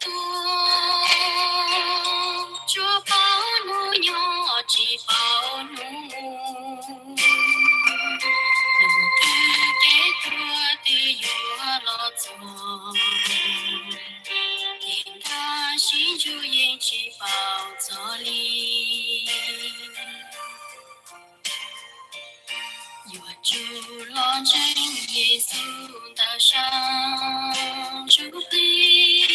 tuaj, tsuas paub hnub nyob tsis paub hnub mus. Tus twg kev tuag twb yuav los txog, kev nkag siab ntsuj yeej tsis paub txog li. Yuav tsum los ntseeg Yexus ntawm sab ntsuj plig,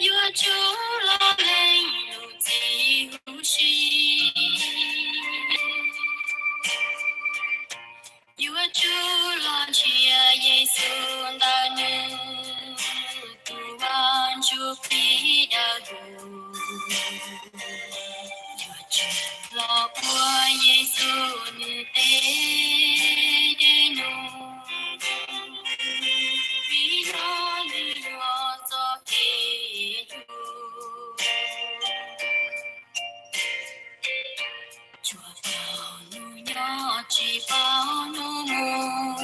yuav tsum los lees lus txib huv si. Yuav tsum los ntsia Yexus ntawm nws tus vaj ntsuj plig dawb huv. Yuav tsum los ua Yexus nws tej dej num, vim yog nws yog txoj kev hlub. Tsuas paub hnub nyob tsis paub hnub mus,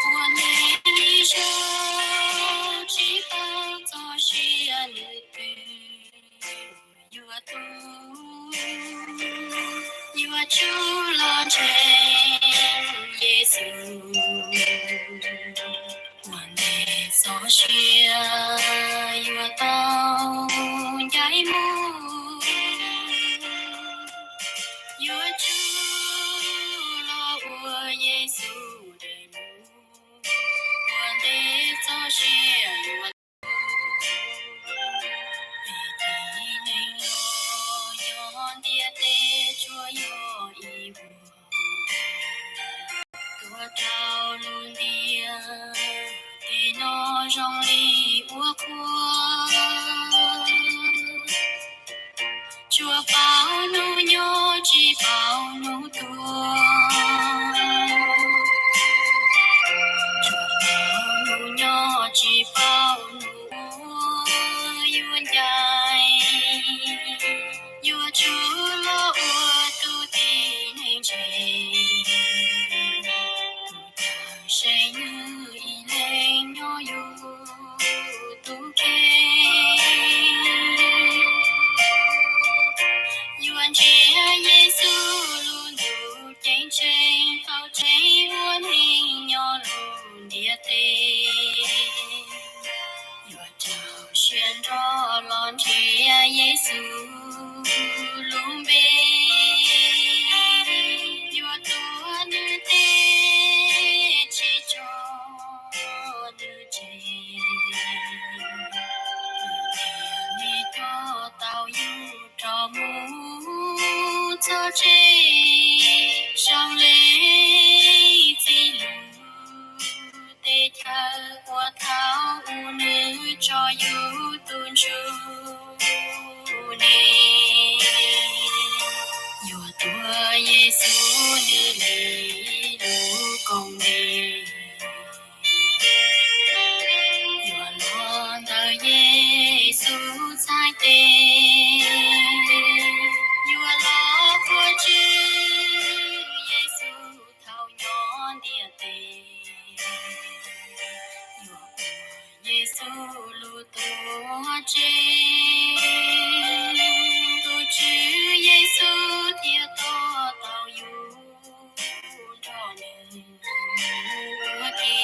ua neeg li zog tsis paub txoj sia nws twg yuav tu. Yuav tsum los ntseeg Yexus, ua ntej txoj sia yuav tau ncaim mus. Yuav tsum los ua Yexus dej num, ua ntej txoj sia yuav tu. Peb tib neeg los nyob ntiaj teb tsuas yog ib vuag tuaj rau lub ntiaj teb no zoo li ua qhua. Tsuas paub hnub nyob tsis paub hnub tuag, tsuas paub hnub nyob tsis paub hnub uas yuav ncaim. Yuav tsum los ua tus tib neeg ntse, tus caw se nws ib leeg nyob yus tus kheej. Yuav ntsia Yexus lub ntuj ceeb tsheej tau tseeb ua neeg nyob lub ntiaj teb. Yuav rau siab nrog los nrhiav Yexus lub npe, yuav tuav nws tej tsis tso nws tseg. Nws thiaj li coj tau yus rov mus txog tsev, sau leej txiv lub teb chaws uas thaum ub nws tso yus tus ntsuj ne. Yuav tuav Yexus nws li lub koob npe, yuav los ntawm Yexus txhais tes, yuav los ua Tswv Yexus thaum nyob ntiaj teb. Yuav ua Yexus lub tuam tsev, tus Tswv Yexus thiaj tos tau yus nrog nws ua ke.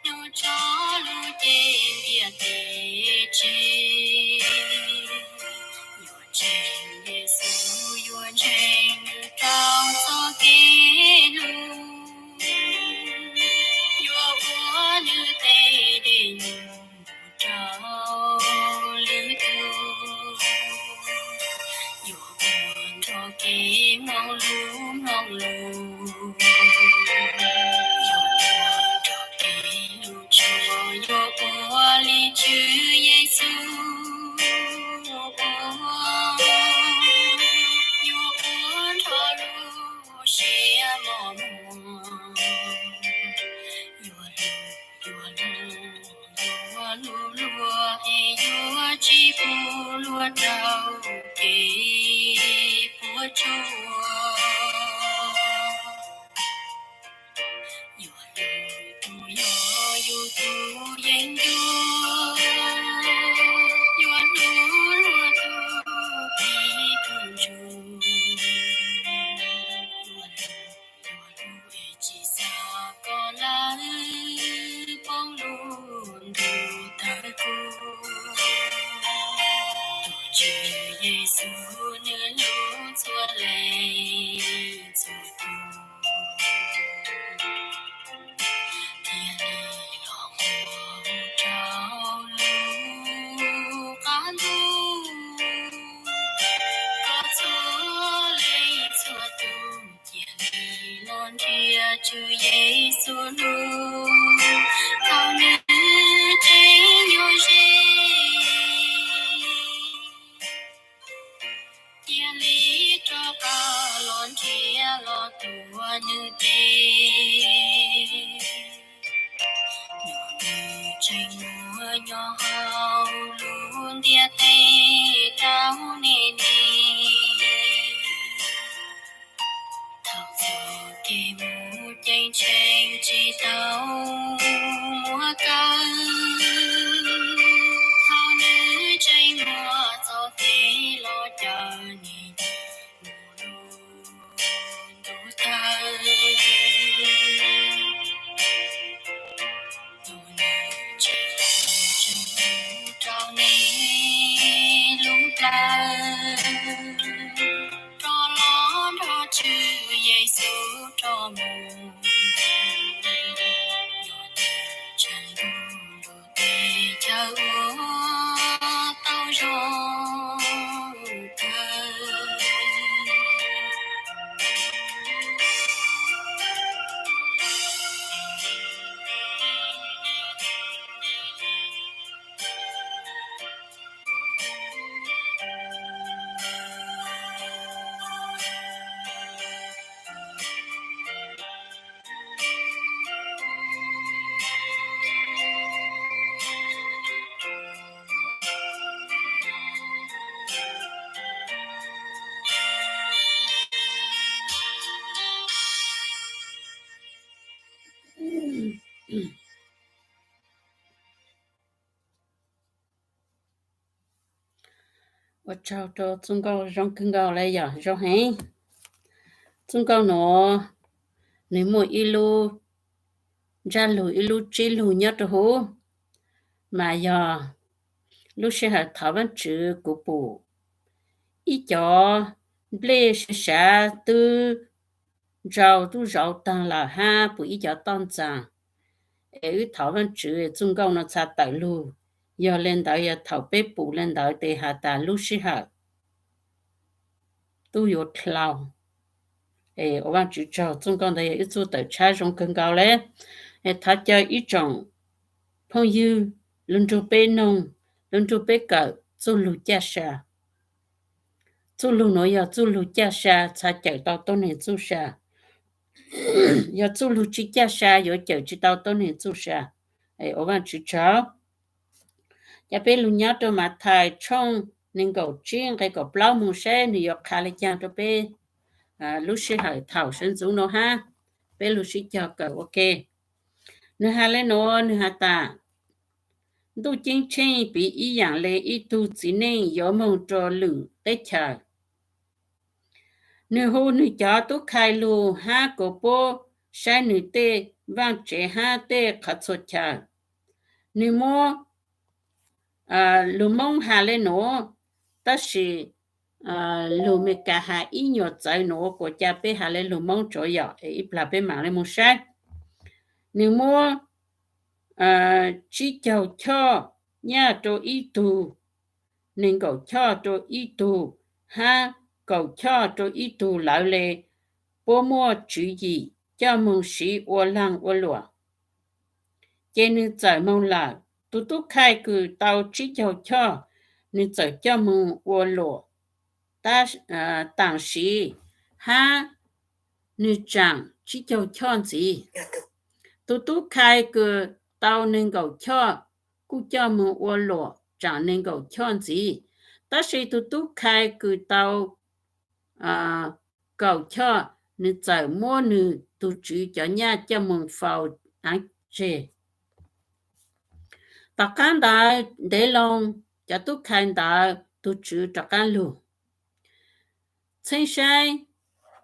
Nws tso lub cev ntiaj teb tseg, yuav ntseeg Yexus, yuav ntseeg nws rau txoj kev hlub, yuav ua nws tej dej num rau lwm tus, yuav ua nrog kev mloog lus mloog lus, yuav ua nrog kev hlub tshua, yuav ua li Tswv Yexus ua, yuav ua nrog lub siab mos muag, yuav hlub, yuav hlub, yuav hlub luag es yuav tsis pub luag raug kev puas tsuaj. Yuav Koj txhua leej txhua tus cia li los nrhiav Tswv Yexus lub, thaum nws tseem nyuaj ze, cia li rov qab los nrhiav los tuav nws tes. Nyob nws tseem muaj nyob hauv lub ntiaj teb rau nej ne. Thaum txoj kev mus ceeb tsheej tsis tau muaj kawg, thaum nws tseem muaj txoj kev los caw nej mus lub ntuj tawg, tus nws tseem rau nej lub plawv, rov los nrog Tswv Yexus rov mus. Yog tias tshav ntuj lub teb chaws ua tau zoo kawg. Ua tsaug rau txoj nkauj zoo kawg nkaus li, yog zoo heev. Txoj nkauj nuav nws muaj ib lub ntsaj lug ib lub tsib lug nyob rau huv, mas yog lub sij hawm thov Vaajtswv kuv pum ib cov nplej sav sav twb ntsau tub zauv taag lawm hab pum ib cov toj ntxas, es wb thov Vaajtswv txoj nkauj nuav txha tawm lug. Yog le ntawd yog thaum peb pum le ntawd tes has tas lub sij hawm tub yuav dlau. Es ua Vaajtswv tsaug, txoj nkauj ntawd yog ib txoj tawm tshab zoo kawg nkaus le. Es thov caw ib tsoom phooj ywg lug nrug peb noog, lug nrug peb kawm txuj lug caj sa. Txuj lug nuav yog txuj lug caj sa txha cawm tau tuab neeg txuj sa. Yog txuj lug tsi caj sa yuav cawm tsi tau tuab neeg txuj sa. Es ua Vaajtswv tsaug. Ca peb lug nyob rau Mathais tshooj neeg nkaum tsib nqe kaum plaub moog saib nwg yuav qha le caag rau peb lub sij hawm thaum sawv ntxuv nuav hab. Peb lug sib cog kawm ua ke. Nwg has le nuav, nwg has tas, Ntuj Ceeb Tsheej piv ib yaam le ib tug txiv neej yuav moog rua lwm teb chaws. Nwg hu nwg cov tub khai lug hab kuas puab saib nwg tej vaaj tsev hab tej qhov txhua chaw. Nwg muab, lug Moob has le nuav, tab sis lug Meskas has ib nyuas txawv nuav, kuas ca peb has le lug Moob tsuav yom, ib plag peb maam le moog saib. Nwg muab tsib caug choj nyaj rua ib tug, nees nkaum choj rua ib tug, hab kaum choj rua ib tug lawv le, puab muaj tswv yim coj moog siv ua laag ua luam. Ces nwg txawm moog lawm. Tug tub khai kws tau tsib caug choj, nwg txawm coj moog ua luam taam sim, hab nwg tsaam tsib caug choj ntxiv. Tug tub khai kws tau nees nkaum choj kuj coj moog ua luam tsaam nees nkaum choj ntxiv, tab sis tug tub khai kws tau kaum choj, nwg txawm muab nwg tug tswv cov nyaj coj moog faus aav tseg. Tom qaab ntawd ntev loo, cov tub khai ntawd tug tswv rov qaab lug, txheeb saib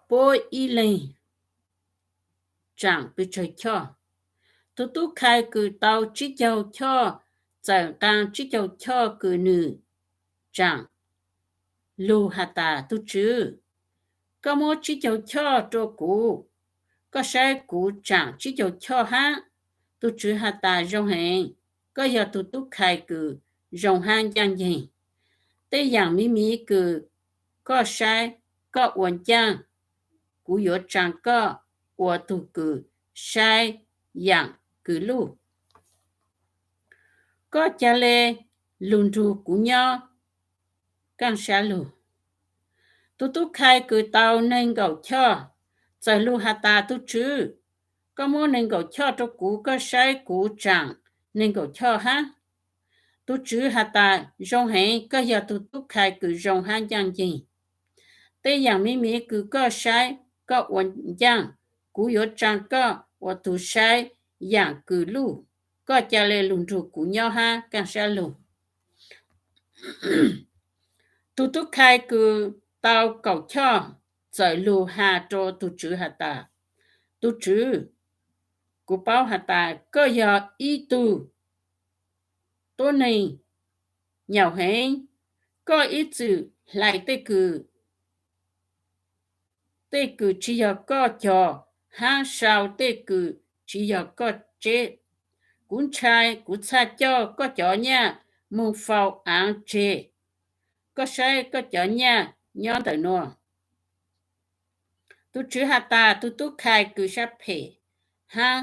puab ib leeg tsaam pes tsawg choj. Tug tub khai kws tau tsib caug choj txawm nqaa tsib caug choj kws nwg tsaam, lug has tas, Tug tswv, koj muab tsib caug choj rua kuv, koj saib kuv tsaam tsib caug choj hab. Tug tswv has tas, Zoo heev, koj yog tug tub khai kws zoo hab ncaaj nceeg. Tej yaam miv miv kws koj saib koj ua ncaaj, kuv yuav tsaa koj ua tug kws saib yaam kws luj. Koj ca le lug nrug kuv nyob, kaaj sab lug. Tug tub khai kws tau neeg nkaum choj txawm lug has tas, Tug Tswv, koj muab neeg nkaum choj rua kuv, koj saib kuv tsaam neeg nkaum choj hab. Tug Tswv has tas, Zoo heev, koj yog tug tub khai kws zoo hab ncaaj nceeg. Tej yaam miv miv kws koj saib koj ua ncaaj, kuv yuav tsaa koj ua tug saib yaam kws luj. Koj ca le lug nrug kuv nyob hab kaaj sab lug. Tug tub khai kws tau kaum choj txawm lug has rua tug Tswv has tas, Tug Tswv, kuv paub has tas koj yog ib tug tuab neeg nyaum heev, koj ib txwm hlais tej kws tej kws tsi yog koj cog hab sau tej kws tsi yog koj tseb. Kuv ntshai kuv txhaj coj koj cov nyaj moog faus aav tseg. Koj saib koj cov nyaj nyob ntawm nuav. Tug Tswv has tas, Tug tub khai kws sab phem hab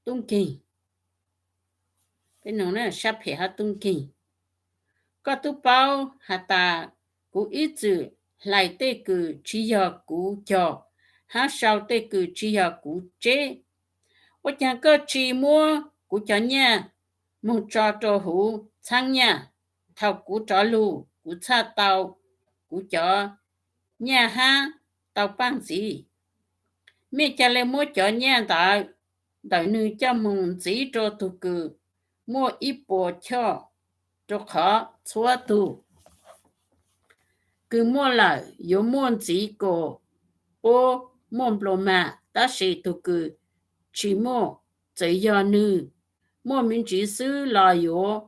tub nkeeg, sab phem hab tub nkeeg, koj tub paub has tas kuv ib txwm hlais tej kws tsi yog kuv cog hab sau tej kws tsi yog kuv tseb. Ua caag koj tsi muab kuv cov nyaj moog tso rua huv txhaab nyaj? Thaus kuv rov lug, kuv txhaj tau kuv cov nyaj hab tau paaj ntxiv. Mej ca le muab cov nyaj ntawd ntawm nwg coj moog ntxiv rua tug kws muaj ib puas choj, rua qhov txhua tug kws muaj lawm yuav muaj ntxiv kuas puab muaj nplua mag, tab sis tug kws tsi muaj, txawm yog nwg muaj me ntsis xwb los yuav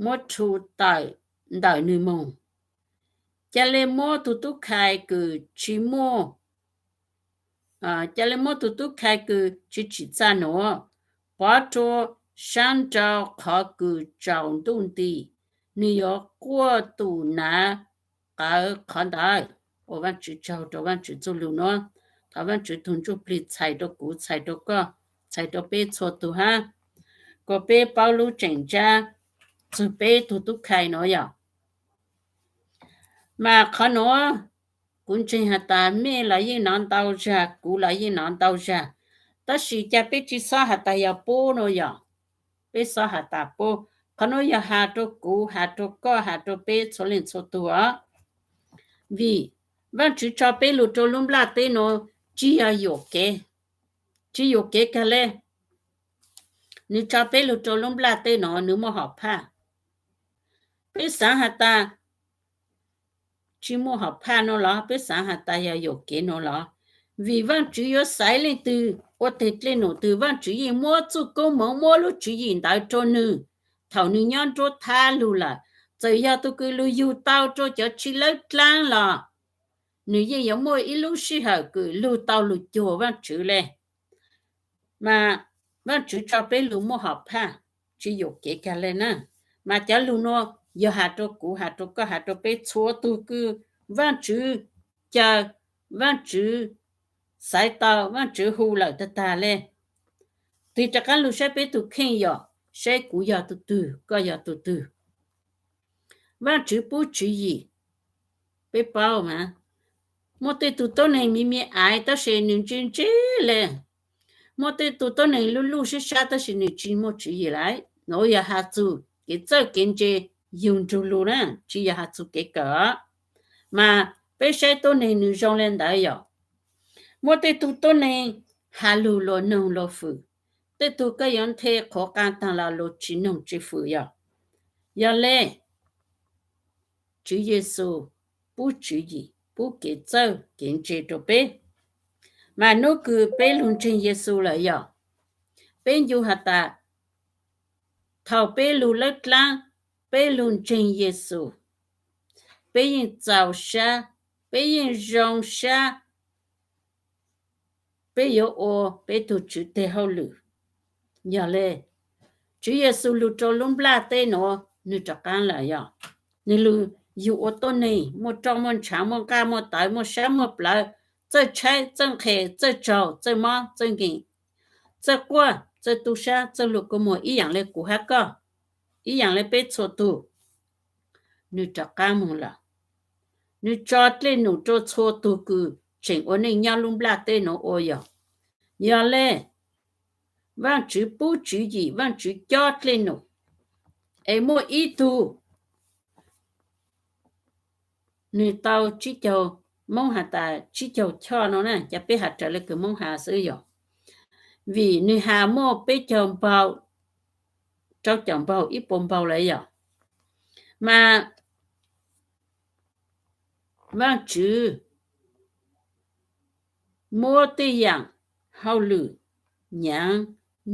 muab rhu tawm ntawm nwg moog. Ca le muab tug tub khai kws tsi muaj, ca le muab tug tub khai kws tsi tsim txaj nuav pov rua saab nrau qhov kws tsaus ntuj nti, nwg yuav quaj tum nav qawv qhov ntawd. Ua Vaajtswv tsaug rua Vaajtswv txuj lug nuav. Thov Vaajtswv tug Ntsuj Plig txhais rua kuv, txhais rua koj, txhais rua peb txhua tug hab, kuas peb paub lub tseem ntsab txug peb tug tub khai nuav yom. Mas qhov nuav kuv ntseeg has tas mej los yeej nov ntau zag, kuv los yeej nov ntau zag, tab sis ca peb tsi xob has tas yog puab nuav yom. Peb xob has tas puab. Qhov nuav yog has rua kuv, has rua koj, has rua peb txhua leej txhua tug os. Vim Vaajtswv tso peb lug rua lub nplaj teb nuav tsi yog yuam kev, tsi yuam kev kag le. Nwg tso peb lug rua lub nplaj teb nuav nwg muaj hom phaj. Peb xaav has tas tsi muaj hom phaj nuav los? Peb xaav has tas yog yuam kev nuav los? Vim Vaajtswv yuav xaiv leej twg ua teg dlej num twg, Vaajtswv yeej muab txuj koob moov, muab lub tswv yim ntawd rua nwg thaum nwg nyob nruab thab lug lawm. Txawm yog tug kws lug yug tau rua cov tsi lawb dlaab los, nwg yeej yuav muaj ib lub sij hawm kws lug tau lug cuag Vaajtswv le. Mas Vaajtswv tso peb lug muaj hom phaj, tsi yuam kev kag le na. Mas cov lug nuav yog has rua kuv, has rua koj, has rua peb txhua tug kws Vaajtswv caw, Vaajtswv xaiv tau, Vaajtswv hu lawm tag tag le. Tig rov qaab lug saib peb tug kheej yom, saib kuv yog tug twg, koj yog tug twg. Vaajtswv pub tswv yim, peb paub mas, muaj tej tug tuab neeg me me aiv tab sis nwg ntse ntse le. Muaj tej tug tuab neeg luj luj sib sab tab sis nwg tsi muaj tswv yim lawm. Nuav yog has txug kev txawj kev ntse yug nrug lug na, tsi yog has txug kev kawm. Mas peb saib tuab neeg nwg zoo le ntawd yom. Muaj tej tug tuab neeg has lug luas noog luas fwm, tej tug koj yuav nthe qhuav qaa taag los luas tsi noog tsi fwm yom. Yog le, Tswv Yexus pub tswv yim, pub kev txawj kev ntse rua peb. Mas nub kws peb lug ntseeg Yexus lawm yom, peb ncu has tas, thaum peb lug lawb dlaab, peb lug ntseeg Yexus, peb yeej txaus sab, peb yeej zoo sab, peb yuav ua peb tug Tswv teg hauj lwm. Yog le, Tswv Yexus lug rua lub nplaj teb nuav, nws rov qaab lawm yog, nws lug yug ua tuab neeg muaj roj muaj ntshaav muaj nqaj muaj tawv muaj sab muaj plawv, txawj tshaib txawj nqhis txawj tsaug txawj mob txawj nkeeg, txawj quaj txawj tu sab txawj lug kua muag ib yaam le kuv hab koj, ib yaam le peb txhua tug. Nws rov qaab moog lawm, nws tso dlej num rua txhua tug kws tseem ua neej nyob lub nplaj teb nuav ua yog. Yog le, Vaajtswv pub tswv yim, Vaajtswv cob dlej num, es muaj ib tug, nws tau tsib caug, Moob has tas tsib caug choj nuav na, ca peb has raws le kws Moob has xwb yog, vim nws has muaj peb caug npaug, rau caum npaug ib puas npaug lawm yog, mas Vaajtswv muab tej yaam hauj lwm nyaav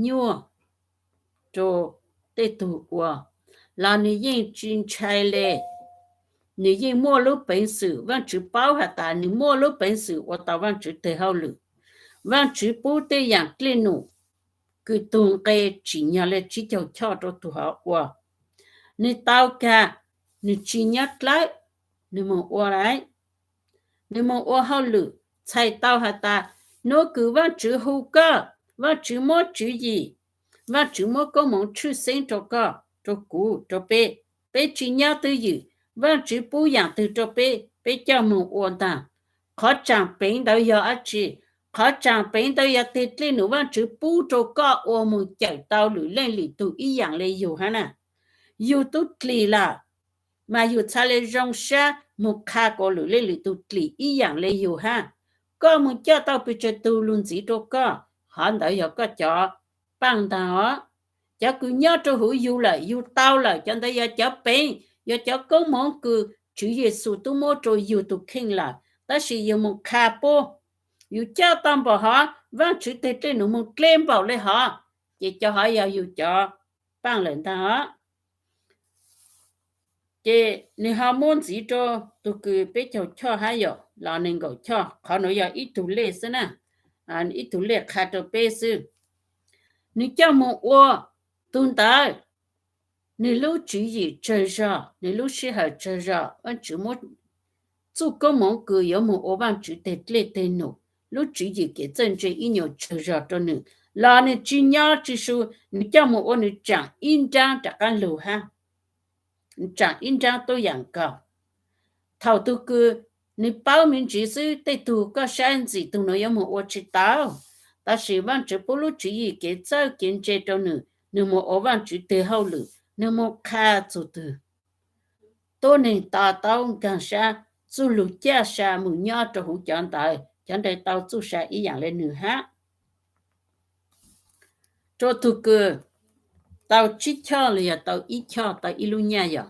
nyuaj rua tej tug ua, los nws yeej tsi ntshai le. Nws yeej muaj lub peev xwm, Vaajtswv paub has tas nws muaj lub peev xwm ua tau Vaajtswv teg hauj lwm. Vaajtswv pub tej yaam dlej num kws tug nqe tsim nyog le tsib caug choj rua tug hov ua. Nws tau kag, nws tsi nyob dlawb, nws moog ua lawm. Nws moog ua hauj lwm, txhais tau has tas, nub kws Vaajtswv hu koj, Vaajtswv muab tswv yim, Vaajtswv muab koob moov tshwj xeeb rua koj, rua kuv, rua peb. Peb tsi nyob twj ywm, Vaajtswv pub yaam twg rua peb, peb coj moog ua ntaag. Qhov tsaam peev ntawd yog dlaab tsi? Qhov tsaam peev ntawd yog teg dlej num Vaajtswv pub rua koj ua moog cawm tau lwm leej lwm tug ib yaam le yug hab na. Yug tub dlim lawm, mas yug txhaj le zoo sab moog qha kuas lwm leej lwm tug dlim ib yaam le yug hab. Koj moog coj tau pes tsawg tug lug ntxiv rua koj, qhov ntawd yog koj cov paaj ntaag os. Cov kws nyob rua huv yug lawm, yug tau lawm, cov ntawd yog cov peev, yog cov koob moov kws Tswv Yexus tub muab rua yug tug kheej lawm, tab sis yug moog qha puab, yug coj tau npaum hov, Vaajtswv teg dlej num moog dleb npaum le hov, ces cov hov yog yug cov paaj lawm ntaag os. Ces nwg ho muab ntxiv rua tug kws peb caug choj hab yom, los neeg nkaum choj, qhov nuav yog ib tug lej xwb na, ib tug lej qha rua peb xwb. Nwg coj moog ua tug ntawd, nwg lub tswv yim tsawg zog, nwg lub sij hawm tsawg zog, Vaajtswv muab txuj koob moov kws yuav moog ua Vaajtswv teg dlej teg num, lub tswv yim kev txawj ntse ib nyuas tsawg zog rua nwg, los nwg tsi nyob tsi su, nwg coj moog ua nwg tsaam ib nraab rov qaab lug hab. Tsaam ib nraab tuab yaam nkaus. Thaum tug kws nwg paub me ntsis xwb, tej tug koj saib ntxim tug nuav yuav moog ua tsi tau, tab sis Vaajtswv pub lub tswv yim kev txawj kev ntse rua nwg, nwg moog ua Vaajtswv teg hauj lwm, nwg moog qha txug tug tuab neeg to taub nkaag sab, txuj lug caj sa moog nyob rua huv cov ntawd, cov ntawd tau txuj sa ib yaam le nwg hab. Rua tug kws tau tsib choj los yog tau ib choj, tau ib lub nyaj yog,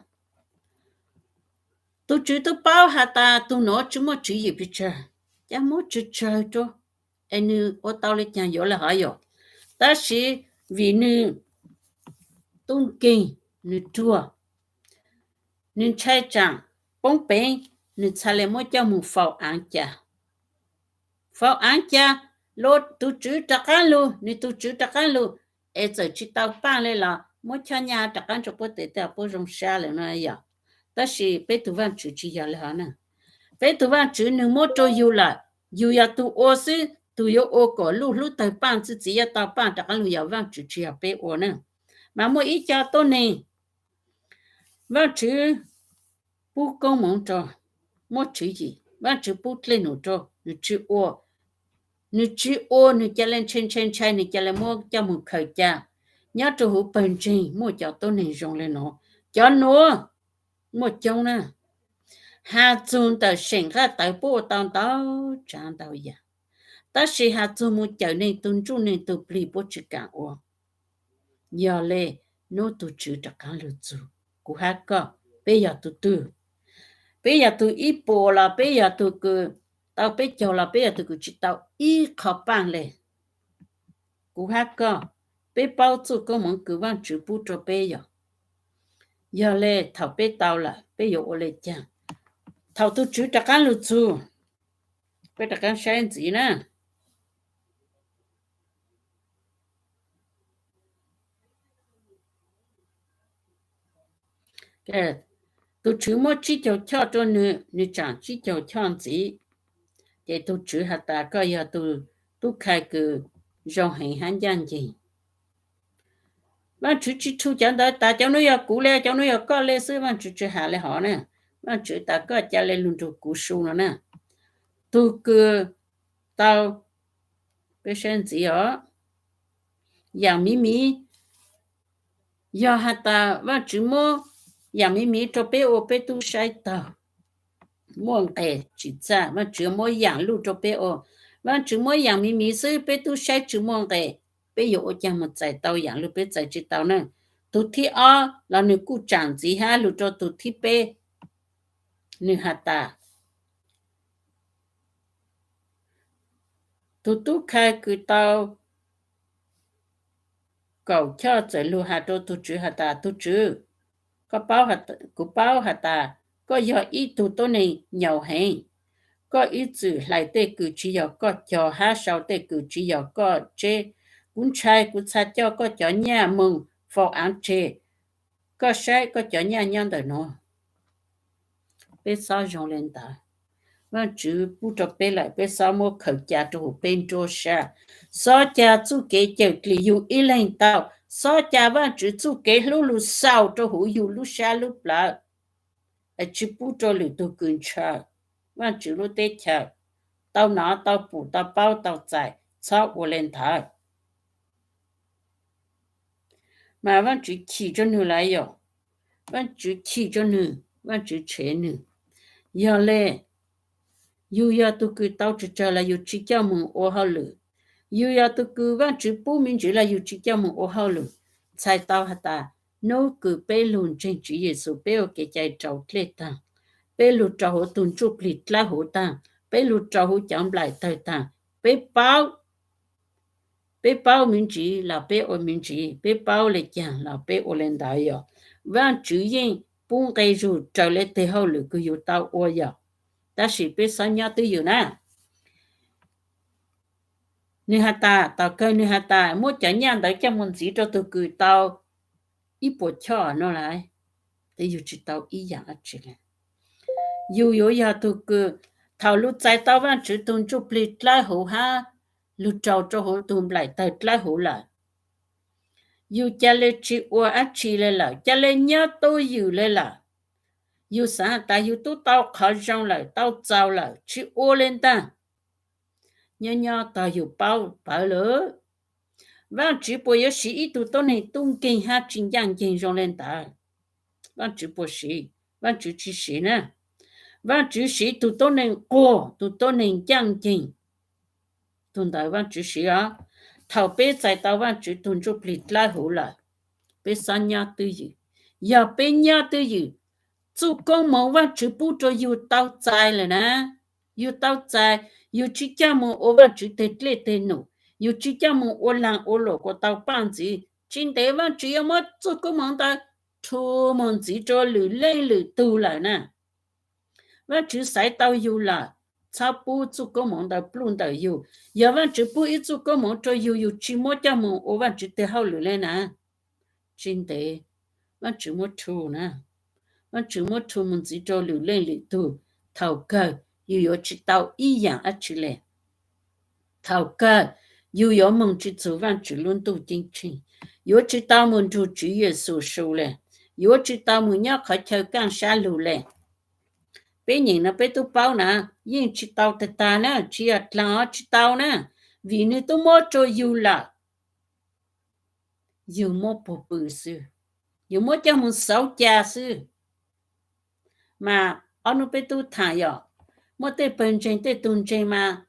tug tswv tub paub has tas tug nuav tsi muaj tswv yim pes tsawg, ca muab tsawg tsawg rua, es nwg ua tau le caag yuav le hov yom. Tab sis vim nwg tub nkeeg, nwg ruag, nwg ntshai tsaam poob peev, nwg txhaj le muab coj moog faus aav ca. Faus aav ca, lua tug tswv rov qaab lug, nwg tug tswv rov qaab lug, es txawm tsi tau paaj le los muab choj nyaj rov qaab rua puab tes, tej puab zoo sab lawm no yog. Tab sis peb tug Vaajtswv tsi yog le hov na. Peb tug Vaajtswv nwg muab rua yug lawm, yug yog tug ua xwb, tug yuav ua kom luj hlub tawg paaj, txwj txiv yuav tau paaj rov qaab lug yog Vaajtswv, tsi yog peb ua na. Mas muaj ib co tuab neeg, Vaajtswv pub koob moov rua, muab tswv yim, Vaajtswv pub dlej num rua, nwg tsi ua, nwg tsi ua, nwg ca le ntshai ntshai ntshai, nwg ca le muab coj moog khaws ca. Nyob rua huv pawg ntseeg muaj cov tuab neeg zoo le nuav, cov nuav muaj coob na. Has txug ntawm seem nqaj tawv puab ua tau ntau tsav ntau yam, tab sis has txug moog cawm neeg tug ntsuj neeg tug plig puab tsi kaam ua. Yog le, nub tug tswv rov qaab lug txug, kuv hab koj, peb yog tug twg? Peb yog tug ib puas los peb yog tug kws tau peb caug los peb yog tug kws tsi tau ib qho paaj le? Kuv hab koj, peb paub txuj koob moov kws Vaajtswv pub rua peb yog. Yog le, thaum peb tau lawm peb yuav ua le caag? Thaum tug tswv rov qaab lug txug, peb rov qaab saib ntxiv na. Tus Tswv muab tsib caug choj rau nws, nws tsaam tsib caug choj ntxiv. Ces tus Tswv has tas, koj yog tus tub khai kws zoo heev hab ncaaj nceeg. Vaajtswv tsi rhu cov ntawd tas cov nuav yog kuv le, cov nuav yog koj le xwb, Vaajtswv tsi has le hov na. Vaajtswv tas koj ca le lug nrug kuv su no na. Tug kws tau, peb saib ntxiv os, yaam miv miv, yog has tas Vaajtswv muab yaam miv miv rau peb ua, peb tub saib taug muaj nqes tsi txaj. Vaajtswv muab yaam luj rau peb ua, Vaajtswv muab yaam miv miv xwb, peb tub saib tsi muaj nqes, peb yuav ua caag moog txais tau yaam luj, peb txais tsi tau na. Tug thib ob los nws kuj tsaam ntxiv hab lug rau tug thib peb. Nws has tas, tug tub khai kws tau kaum choj txawm lug has rau tug Tswv has tas, tug Tswv, kuv paub has tas koj yog ib tug tuab neeg nyaum heev. Koj ib txwm hlais tej kws tsi yog koj cog hab sau tej kws tsi yog koj tseb. Kuv ntshai, kuv txhad coj koj cov nyaj moog faus aav tseg. Koj saib koj cov nyaj nyob ntawm nuav. Peb xob zoo le ntawd. Vaajtswv pub rau peb lawm, peb xob muab khaws ca rau huv peb nruab sab. Xob ca txuj kev cawm dlim yug ib leeg tau. Xob ca Vaajtswv txuj kev hlub lug xaus rau huv yug lub sab lub plawv, es tsi pub rau lwm tug kws ntshaw Vaajtswv lub teb chaws tau nov, tau pum, tau paub, tau txais. Txhob ua le ntawd. Mas Vaajtswv chim rua nwg lawm yom. Vaajtswv chim rua nwg, Vaajtswv tshev nwg. Yog le, yug yog tug kws tau tsi tsawg los yug tsi coj moog ua hauj lwm. Yug yog tug kws Vaajtswv pub me ntsis los yug tsi coj moog ua hauj lwm. Txhais tau has tas, nub kws peb lug ntseeg Tswv Yexus, peb ua kev cai rau dlej taag, peb lug rau huv tug ntsuj plig dlawb huv taag, peb lug rau huv cov nplaim tawg taag, peb paub, peb paub me ntsis los peb ua me ntsis, peb paub le caag los peb ua le ntawd yom. Vaajtswv yeej pub nqe zug raws le teg hauj lwm kws yug tau ua yom. Tab sis peb xob nyob twj ywm na. Nwg has tas, tom kawg nwg has tas muab cov nyaj ntawd coj moog ntxiv rau tug kws tau ib puas choj no lawm, tes yug tsi tau ib yaam dlaab tsi le. Yug yuav yog tug kws thaum lug txais tau Vaajtswv tug ntsuj plig dlawb huv hab lug rau rau huv tug nplaim tawg dlawb huv lawm, yug ca le tsi ua dlaab tsi le lawm, ca le nyob twj ywm le lawm. Yug xaav has tas yug tub tau qhov zoo lawm, tau txaus lawm, tsi ua le ntaag. Nyob nyob tog yug paub pawv lawm. Vaajtswv puas yuav siv ib tug tuab neeg tub nkeeg hab tsi ncaaj nceeg zoo le ntawd? Vaajtswv puas siv? Vaajtswv tsi siv na. Vaajtswv siv tug tuab neeg quag, tug tuab neeg ncaaj nceeg. Tug ntawd Vaajtswv siv os. Thaum peb txais tau Vaajtswv tug ntsuj plig dlawb huv lawm, peb xob nyob twj ywm. Yog peb nyob twj ywm, txuj koob moov Vaajtswv pub rua yug tau txais lawm na. Yug tau txais, yug tsi coj moog ua Vaajtswv teg dlej teg num, yug tsi coj moog ua laag ua luam kuas tau paaj ntxiv, tsi ntev Vaajtswv yuav muab txuj koob moov ntawd rhu moog ntxiv rua lwm leej lwm tug lawm na. Vaajtswv xaiv tau yug lawm, txhob pub txuj koob moov ntawd pluj ntawm yug. Yog Vaajtswv pub ib txuj koob moov rua yug, yug tsi muab coj moog ua Vaajtswv teg hauj lwm le na, tsi ntev Vaajtswv muab rhu na. Vaajtswv muab rhu moog ntxiv rua lwm leej lwm tug. Thaum kawg yug yuav tsi tau ib yaam dlaab tsi le. Thaum kawg yug yuav moog tsi txug Vaajtswv lub ntuj ceeb tsheej, yuav tsi tau moog nrug Tswv Yexus su le, yuav tsi tau moog nyob qhov chaw kaaj sab lug le. Peb nyeem no peb tub paub na, yeej tsi tau tag tag na, tsi yog dlaag os, tsi tau na, vim nwg tub muab rua yug lawm. Yug muab puag pw xwb, yug muab coj moog xauv ca xwb. Mas ob nub peb tub thaam yom, muaj tej pawg ntseeg, tej tug ntseeg mas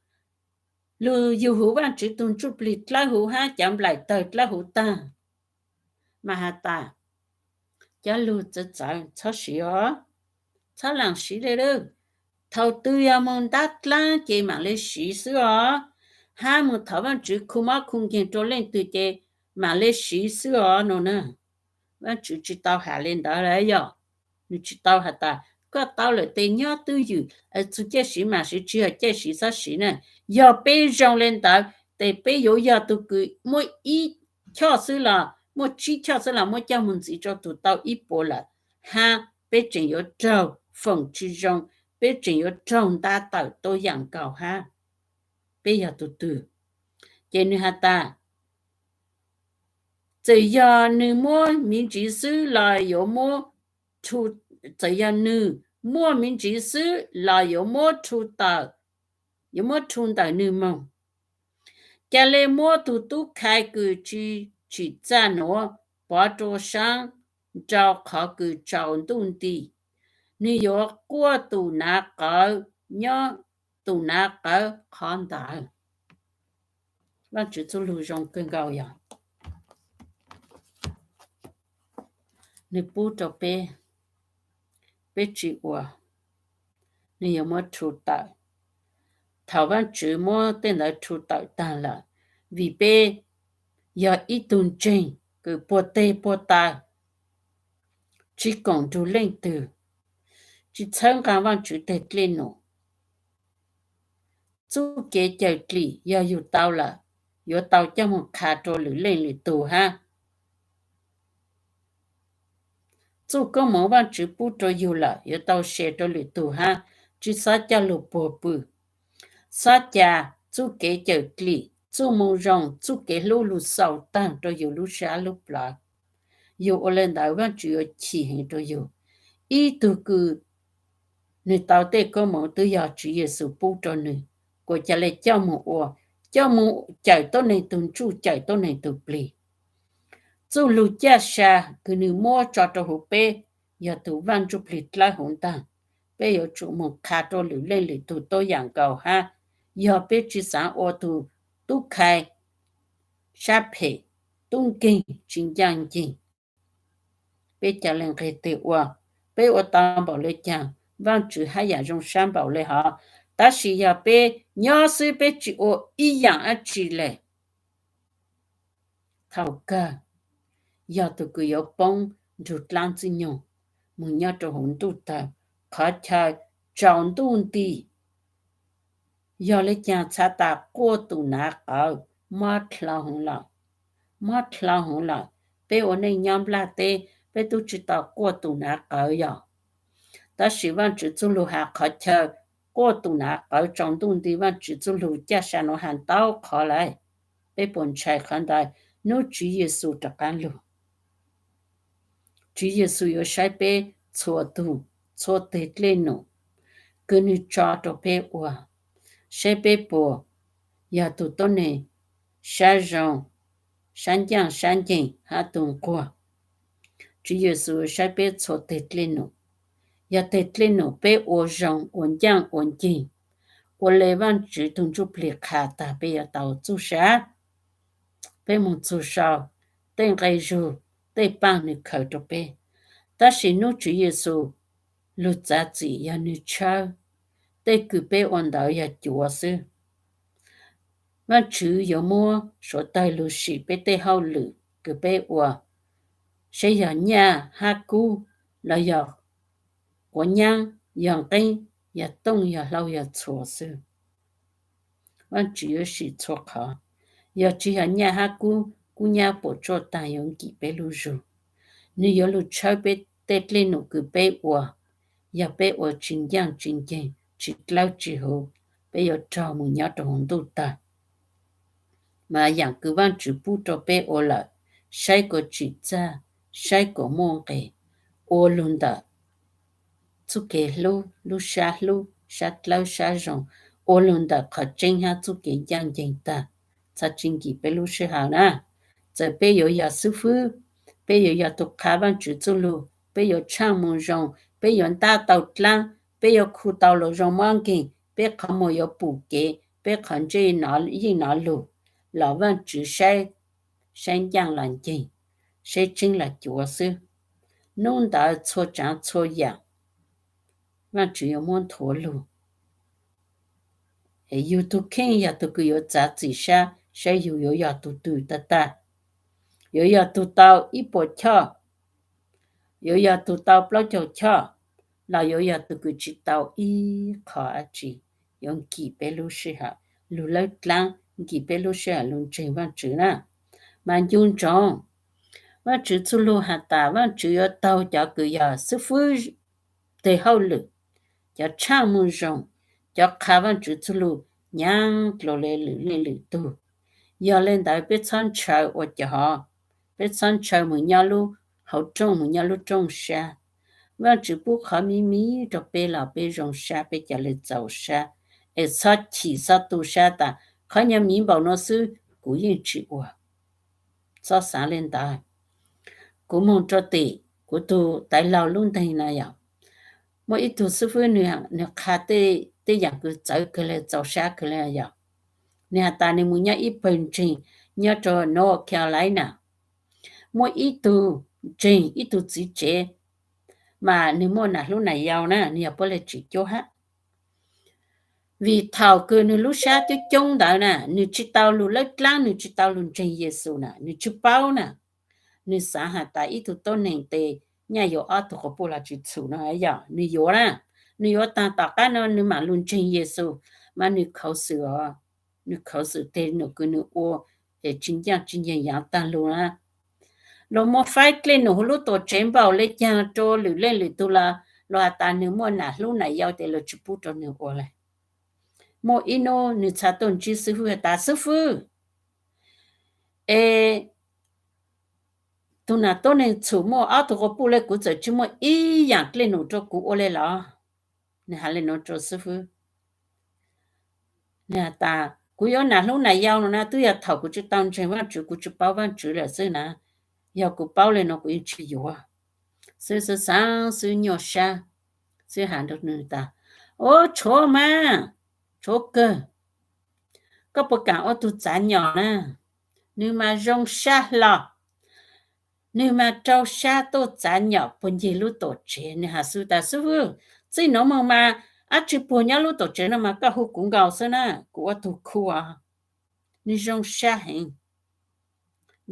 lug yug huv Vaajtswv tug ntsuj plig dlawb huv hab cov nplaim tawg dlawb huv taag, mas has tas cov lug txawv txawv txhob siv os, txhob laam siv le lawm. Thaum twg yog moog ntab dlaab ces maam le siv xwb os, hab moog thov Vaajtswv khu mob khu nkeeg rua leej twg ces maam le siv xwb os no na. Vaajtswv tsi tau has le ntawd lawm yog, nwg tsi tau has tas koj tau lawm tes nyob twj ywm, txug caij siv maam siv, tsi yog caij siv txhob siv na. Yog peb zoo le ntawd tes peb yuav yog tug kws muaj ib choj xwb los muaj tsib choj xwb los muab coj moog ntxiv rua tug tau ib puas lawm, hab peb tseem yuav raug foom tsis zoo, peb tseem yuav raug ntab tawm tuab yaam nkaus hab peb yog tug twg. Ces nwg has tas, txawm yog nwg muab miv ntsis xwb los yuav muab, txawm yog nwg muaj miv ntsis xwb los yuav muab rhu tawm, yuav muab rhu ntawm nwg moog. Ca le muab tug tub khai kws tsi tsim txaj nuav pov rua saab nrau qhov kws tsaus ntuj nti, nwg yuav quaj tus nav qawv nyob, tus nav qawv qhov ntawd. Vaajtswv txuj lug zoo kawg nkaus yog nwg pub rua peb, peb tsi ua, nwg yuav muab rhu tawm. Thaum Vaajtswv muab tej ntawd rhu tawm taag lawm, vim peb yog ib tug ntseeg kws puag teg puag taw, tsi koom nrug leej twg, tsi txhawb nqaa Vaajtswv teg dlej num. Txuj kev cawm dlim yog yug tau lawm, yuav tau coj moog qha rua lwm leej lwm tug hab. Txuj koob moov Vaajtswv pub rua yug lawm yuav tau share rua lwm tug hab, tsi xob coj lug puag pw. Xob ca txuj kev cawm dlim, txuj moo zoo, txuj kev hlub lug xaus taag rua yug lub sab lub plawv. Yug ua le ntawd Vaajtswv yuav chim heev rua yug. Ib tug kws nwg tau tej koob moov twb yog Tswv Yexus pub rua nwg, kuas ca le coj moog ua, coj moog cawm tuab neeg tug ntsuj, cawm tuab neeg tug plig. Txuj lug caj sa kws nwg muab tso rua huv peb yog tug Vaaj Ntsuj Plig dlawb huv ntaag. Peb yuav tsum moog qha rua lwm leej lwm tug tuab yaam nkaus hab. Yog peb tsi xaav ua tug tub khai sab phem, tub nkeeg tsi ncaaj nceeg, peb ca le nqeg teg ua. Peb ua tau npaum le caag, Vaajtswv hab yaam zoo sab npaum le hov. Tab sis yog peb nyob xwb peb tsi ua ib yaam dlaab tsi le, thaum kawg yog tug kws yuav poob nrug dlaab ntxwg nyoog moog nyob rua huv ntuj tawg, qhov chaw tsaus ntuj nti. Yog le caag txha tas quaj tus nav qawv mob dlhau heev lawm, mob dlhau heev lawm. Peb ua neej nyob nplaj teb peb tub tsi tau quaj tus nav qawv yog. Tab sis Vaajtswv txuj lug has qhov chaw quaj tus nav qawv tsaus ntuj nti, Vaajtswv txuj lug caj sa nuav has ntau qhov lawm. Peb puas ntshai qhov ntawd? Nub Tswv Yexus rov qaab lug, Tswv Yexus yuav saib peb txhua tug, txhua teg dlej num kws nwg tso rua peb ua, saib peb puas yog tug tuab neeg sab zoo, sab ncaaj sab nceeg hab tug nquag. Tswv Yexus saib peb txhua teg dlej num. Yog teg dlej num peb ua zoo, ua ncaaj, ua nceeg, ua le Vaajtswv tug Ntsuj Plig qha tas, peb yuav tau txuj sa. Peb moog txug sau tej nqe zug, tej paaj nwg khaws rua peb. Tab sis nub Tswv Yexus lug txav txim yog nwg tshawb, tej kws peb ua ntawd yog cuav xwb. Vaajtswv yuav muab suav tawg lug sim peb tej hauj lwm kws peb ua, saib yog nyaj hab kub, los yog quav nyaab, yog nqeeb, yog tooj, yog hlau, yog txhuas xwb. Vaajtswv yuav sim txhua qhov. Yog tsi yog nyaj hab kub, kub nyab puam tsuaj taag yuav nkim peb lub zug. Nwg yuav lug tshawb peb tej dlej num kws peb ua. Yog peb ua tsi ncaaj tsi nceeg, tsi dlawb tsi huv, peb yuav raug moog nyob rua huv ntuj tawg. Mas yaam kws Vaajtswv pub rua peb ua lawm, saib kuas tsim txaj, saib kuas muaj nqis, ua lug ntawm txuj kev hlub, lub sab hlub, sab dlawb sab zoo, ua lug ntawm qhov tseeb hab txuj kev ncaaj nceeg tag, txhad tsi nkim peb lub sij hawm na. Txawm peb yuav yog xib fwb, peb yuav yog tug qha Vaajtswv txuj lug, peb yuav tshaaj moo zoo, peb yuav ntab tau dlaab, peb yuav khu tau lug zoo mob nkeeg, peb qhov muag yuav pum kev, peb qhov ntsej yeej nov lug, los Vaajtswv saib, saib ncaaj los nceeg, saib tseeb los cuav xwb. Nub ntawd txhua tsaav txhua yaam Vaajtswv yuav muab nthuav lug. Yug tug kheej yog tug kws yuav txav txim sab, saib yug yuav yog tug twg tag tag. Yuav yog tug tau ib puas choj, yuav yog tug tau plaub caug choj, los yuav yog tug kws tsi tau ib qho dab tsi, yuav nkim peb lub sij hawm lug dlawb dlaab, nkim peb lub sij hawm lug ntseeg Vaajtswv na. Mas ncu ntsoov, Vaajtswv txuj lug has tas Vaajtswv yuav taug cov kws yog xwb fwb teg hauj lwm, cov tshaaj moog zoo, cov qha Vaajtswv txuj lug nyaav dlua le lwm leej lwm tug. Yog le ntawd peb txhob ntshaw ua cov, peb txhob ntshaw moog nyob lub hauv rooj moog nyob lub rooj sab. Vaajtswv pub qhov miv miv rua peb los peb zoo sab peb ca le txaus sab, es txhob chim txhob tu sab tas qhov nyuag miv npaum no xwb kuv yeej tsi ua. Txhob xaav le ntawd. Kuv moog rua tim kuv tug taiv laug lub nteeg na yog, muaj ib tug xwb fwb nwg qha tej yaam kws txawv kawg le txaus sab kawg le yog, nwg has tas nwg moog nyob ib pawg ntseeg nyob rua North Carolina. Muaj ib tug ntseeg ib tug txiv tsev mas nwg muaj nam hlub nam yau na, nwg yog puab le tsim cuab hab. Vim thaum kws nwg lub sab coob coob ntawd na, nwg tsi tau lug lawb dlaab, nwg tsi tau lug ntseeg Yexus na, nwg tsi paub na. Nwg xaav has tas ib tug tuab neeg tes nyaj yuav ob tug quas puj los tsi txhum no yog nwg yuav na, nwg yuav taag tom qab no nwg maam lug ntseeg Yexus, mas nwg khauv xwm os, nwg khauv xwm teg num kws nwg ua es tsi ncaaj tsi nceeg yaav taag lug na. Luas muaj faib dlej num huv lub tuam tsev npaum le caag rua lwm leej lwm tug los luas has tas nwg muaj nam hlub nam yau tes luas tsi pub rua nwg ua le. Muaj ib nub nwg txhad tuaj ntsib xwb fwb has tas xwb fwb, es tug nam tuab neeg txhum muaj ob tug quas puj le kuv txawm tsi muaj ib yaam dlej num rua kuv ua le los? Nwg has le nuav rua xwb fwb. Nwg has tas kuv yuav nam hlub nam yau no na twb yog thaum kuv tsi tau ntseeg Vaajtswv kuv tsi paub Vaajtswv lawm xwb na, yog kuv paub le nuav kuv yeej tsi yuav. Xwb xwb xaav xwb nyuaj sab, xwb has rua nwg tas, Ub, tshuav mas, tshuav kawg. Koj puas kaam ua tug txav nyom na? Nwg mas zoo sab hlo, nwg mas rau sab tuaj txav nyom puag ncig lub tuam tsev. Nwg has xwb tas xwb fwb, txij nuav moog mas dlaab tsi puag nyob lub tuam tsev no mas koj hu kuv nkaus xwb na, kuv ua tug khu os. Nwg zoo sab heev,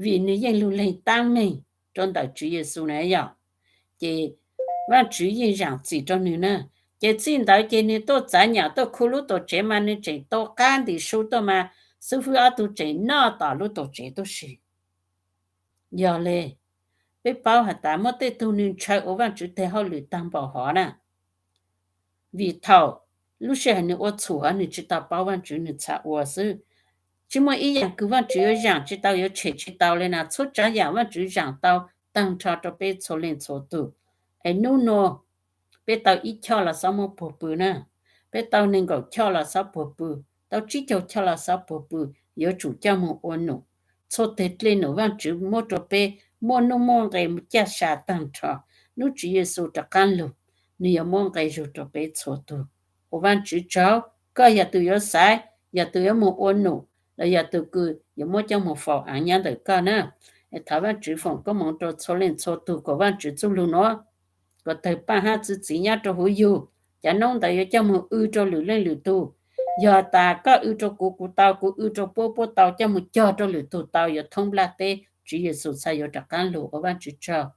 vim nwg yeej lug leeg taab meeg rua ntawm Tswv Yexus na yog, ces Vaajtswv yeej zaam txim rua nwg na. Ces txij ntawd ces nwg tuaj txav nyom tuaj khu lub tuam tsev mas nwg tseem tau qab ntim su tuaj mas xwb fwb ob tug tseem noj tom lub tuam tsev tuaj si. Yog le, peb paub has tas muaj tej tug nwg ntshaw ua Vaajtswv teg hauj lwm taag npaum hov na, vim thaum lub sij hawm nwg ua txhum hov nwg tsi tau paub Vaajtswv nwg txhad ua xwb. Tsi muaj ib yaam kws Vaajtswv yuav zaam tsi tau yuav tshem tsi tau le na, txhua tsaav yaam Vaajtswv zaam tau taag nrho rua peb txhua leej txhua tug. Es nub nuav peb tau ib choj los xob muab puag pw na, peb tau neeg nkaum choj los xob puag pw, tau tsib caug choj los xob puag pw, yuav tsum coj moog ua num. Txhua teg dlej num Vaajtswv muab rua peb muaj nuj muaj nqe caj sa taag nrho. Nub Tswv Yexus rov qaab lug, nwg yuav muab nqe zug rua peb txhua tug. Ua Vaajtswv tsaug, koj yog tug yuav xaiv, yog tug yuav moog ua num, los yog tug kws yuav muab coj moog faus aav nyob ntawm koj na. Thov Vaajtswv foom koob moov rua txhua leej txhua tug kom Vaajtswv txuj lug nuav kom tawg paaj hab txwv txiv nyob rua huv yug. Cov noob ntawd yuav coj moog w rua lwm leej lwm tug. Yog tas koj w rua kuv kuv tau, kuv w rua puab puab tau, coj moog cog rua lwm tug tau, yuav thoob nplaj teb, Tswv Yexus txhad yuav rov qaab lug. Ua Vaajtswv tsaug.